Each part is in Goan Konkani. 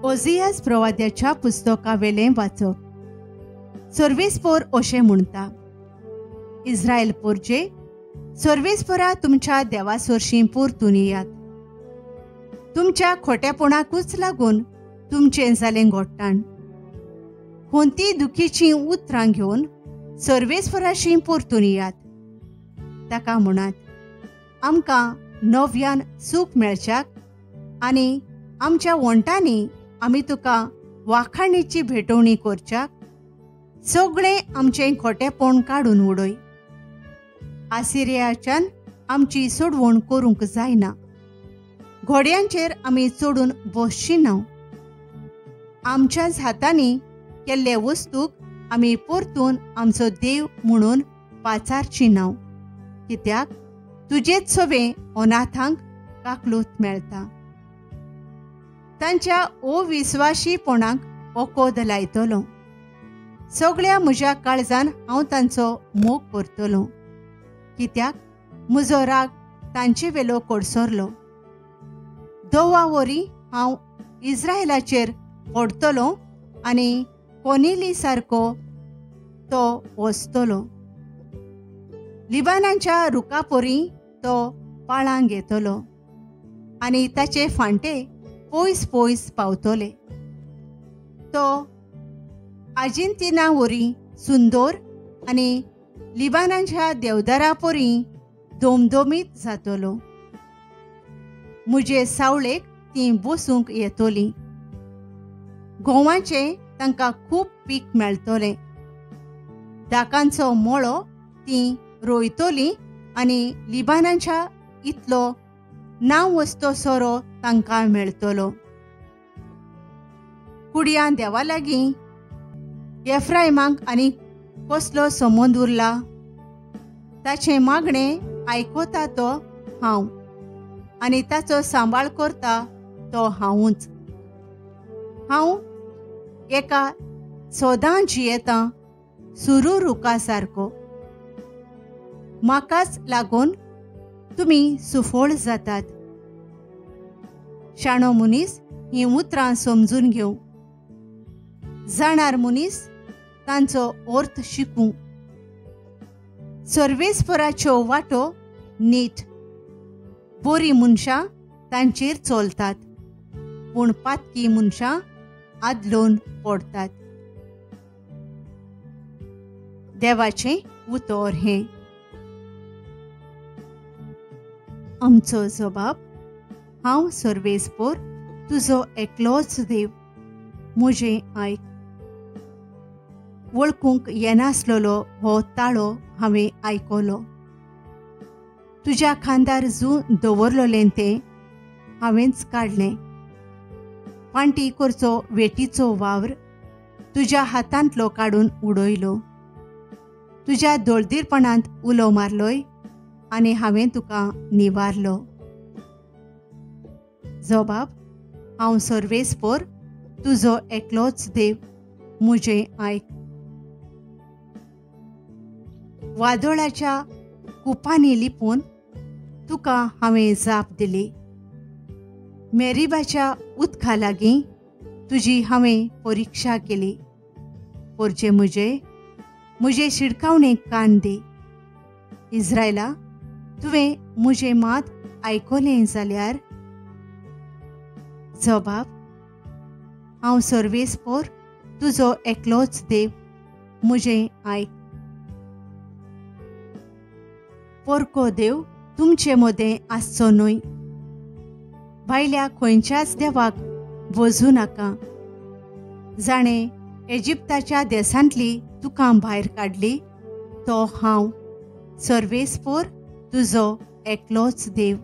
ओझियास प्रवाद्याच्या पुस्तकावेलें वाचप. सर्वेस्पोर अशें म्हणटा, इस्रायल पोरजे सर्वेस्पोरा तुमच्या देवा सरशीं परतून येयात. तुमच्या खोटेपणाकूच लागून तुमचें जालें घोट्टाण. कोणती दुखीचीं उतरां घेवन सर्वेस्पोराशी परतून येयात. ताका म्हणात, आमकां नव्यान सूख मेळच्याक आनी आमच्या वण्टांनी आमी तुका वाखाणीची भेटवणी करच्याक सगळें आमचें खोटेपण काडून उडय. आसिरियाच्यान आमची सोडवण करूंक जायना. घोड्यांचेर आमी चडून बसची ना. आमच्याच हातांनी केल्ले वस्तूक आमी परतून आमचो देव म्हणून पाचारची ना, कित्याक तुजेच सवे अनाथांक काकलूत मेळटा. तांच्या अविस्वाशीपणाक ओकोद लायतलो. सगळ्या म्हज्या काळजान हांव तांचो मोग करतलो, कित्याक म्हजो राग तांचे वेलो कडसरलो. दोवा वरी हांव इस्रायलाचेर पडतलो आनी कोनिली सारको तो वचतलो. लिबानाच्या रुखापोरी तो पाळां घेतलो आनी ताचे फांटे पयस पयस पावतले. तो आर्जेंटिना वरी सुंदर आनी लिबानाच्या देवदारा परी दोमदोमीत जातलो. म्हजे सावळेक तीं बसूंक येतलीं. गोवाचें तांकां खूब पीक मेळटलें. दाकांचो मळो तीं रोयतलीं आनी लिबानाच्या इतलो नांव वस्तो सोरो तांकां मेळटलो. कुडयां देवा लागीं एफ्रायमाक आनी कसलो संबंद उरला? ताचें मागणें आयकता तो हांव आनी ताचो सांबाळ करता तो हांवूच. हांव एका सदां जियेतां सुरू रुखा सारको. म्हाकाच लागून तुमी सुफळ जातात. शाणो मनीस हीं उतरां समजून घेवं, जाणार मनीस तांचो अर्थ शिकूं. सर्वेस्पराच्यो वाटो नीट, बरीं मनशां तांचेर चलतात, पूण पातकी मनशां आदलोवन पडटात. देवाचें उतर हें. आमचो जबाब, हांव सर्वेस्पोर तुजो एकलोच देव, म्हजें आयक. वळखूंक येनासलेलो हो ताळो हांवें आयकलो. तुज्या खांदार जू दवरलेलें तें हांवेंच काडलें. पांटी करचो वेटीचो वावर तुज्या हातांतलो काडून उडयलो. तुज्या दोळदीरपणांत उलो मारलोय आनी हांवें तुका निवारलो. जबाब, हांव सर्वेस्पोर तुजो एकलोच देव, म्हजें आयक. वादळाच्या कुपांनी लिपून तुका हांवें जाप दिली. मेरिबाच्या उदका लागीं तुजी हांवें परिक्षा केली. पोरचे म्हजे म्हजे शिडकावणेक कान दी. इस्रायला, तुवें म्हजें मात आयकलें जाल्यार. जबाब, हांव सर्वेस्पोर तुजो एकलोच देव, म्हजें आयक. पोरको देव तुमचे मदें आसचो न्हय. भायल्या खंयच्याच देवाक वजूं नाका. जाणें इजिप्ताच्या देशांतली तुका भायर काडली तो हांव सर्वेस्पोर तुजो एकलोच देव.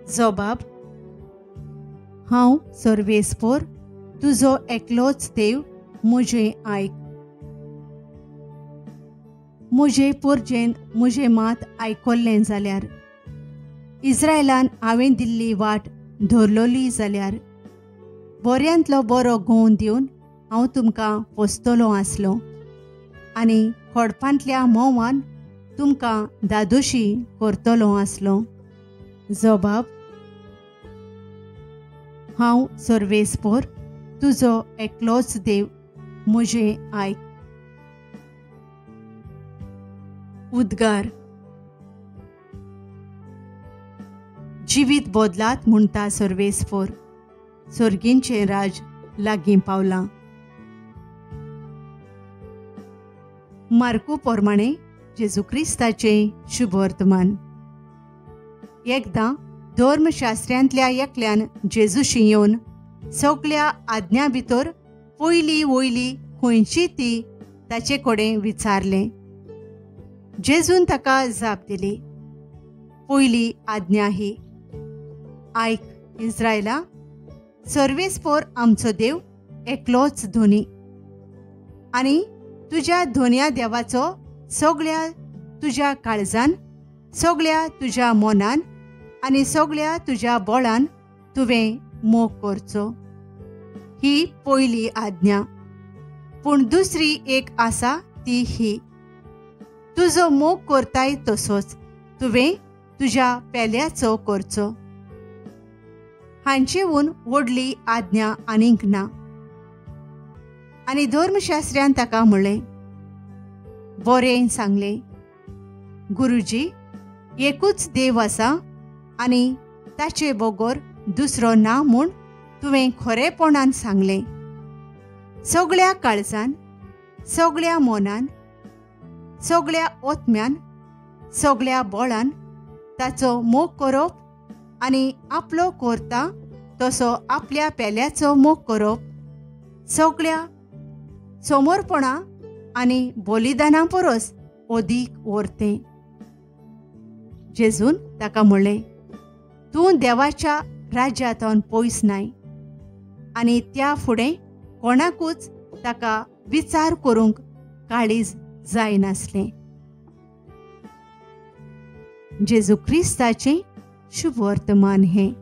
जबाब, हांव सर्वेस्पोर तुजो एकलोच देव, म्हजें आयक. म्हजे पोरजेन म्हजें मात आयकल्लें जाल्यार, इस्रायलान हांवें दिल्ली वाट धरलोली जाल्यार, बऱ्यांतलो बरो गोंव दिवन हांव तुमकां पोसतलो आसलो आनी खोडपांतल्या म्होंवान तुमकां दादोशी करतलो आसलो. जबाब, हांव सर्वेस्पोर तुजो एकलोच देव, म्हजें आयक. उद्गार. जिवीत बदलात म्हणटा सर्वेस्पोर, सर्गींचें राज लागीं पावलां. मार्कू प्रमाणे जेजू क्रिस्ताचें शुभवर्तमान. एकदां धर्मशास्त्र्यांतल्या एकल्यान जेजूशी येवन सगल्या आज्ञा भितर पयली वयली खंयची ती ताचे कडेन विचारलें. जेजून ताका जाप दिली, पयली आज्ञा ही, आयक इस्रायला, सर्वेस्पोर आमचो देव एकलोच धोनी, आनी तुज्या धोन्या देवाचो सगळ्या तुज्या काळजान, सगळ्या तुज्या मनान आनी सगळ्या तुज्या बळान तुवें मोग करचो. ही पयली आज्ञा. पूण दुसरी एक आसा ती ही, तुजो मोग करताय तसोच तुवें तुज्या पेल्याचो करचो. हांचेहून व्हडली आज्ञा आनीक ना. आनी धर्मशास्त्र्यान ताका म्हणलें, बरें सांगलें गुरुजी, एकूच देव आसा आनी ताचे बगर दुसरो ना म्हूण तुवें खरेपणान सांगलें. सगळ्या काळजान, सगळ्या मनान, सगळ्या ओत्म्यान, सगळ्या बळान ताचो मोग करप आनी आपलो करता तसो आपल्या पेल्याचो मोग करप सगळ्या समर्पणा आनी बलिदाना परस अदीक व्हरतें. जेजून ताका म्हणलें, तूं देवाच्या राज्यांतून पयस नाय. आनी त्या फुडें कोणाकूच ताका विचार करूंक काळीज जायनासलें. जेजू क्रिस्ताचें शुभवर्तमान हें.